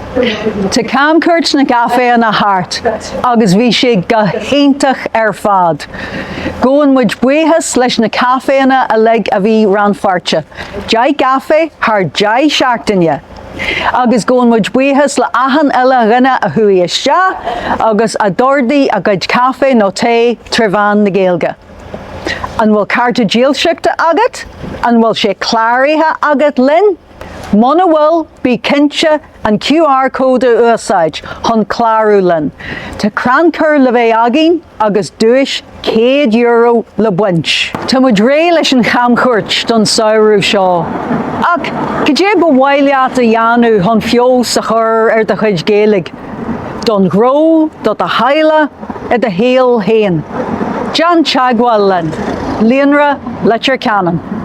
Tá camchuairt na gcaiféanna thart agus bhí sé go hiontach ar fad. Gabhann muid buíochas leis na caiféanna uilig a bhí rannpháirteach, 10 gcaifé thar 10 seachtaine! Agus gabhann muid buíochas le achan uile dhuine a chuaigh isteach agus a d'ordaigh a gcuid caife nó tae tré mheán na Gaeilge. An bhfuil cárta dílseachta agat? An bhfuil sé cláraithe agat linn? Muna bhfuil, bí cinnte an QR cód a úsáid chun clárú linn. Tá crannchur le bheith againn agus duais €100 le baint. Tá muid réidh leis an chamchuairt don samhradh seo. Ach cad é ba mhaith leat a dhéanamh chun feabhas a chur ar do chuid Gaeilge? Don ghnó, do do theaghlach, i do shaol féin? Déan teagmháil linn. Líonra Leitir Ceanainn.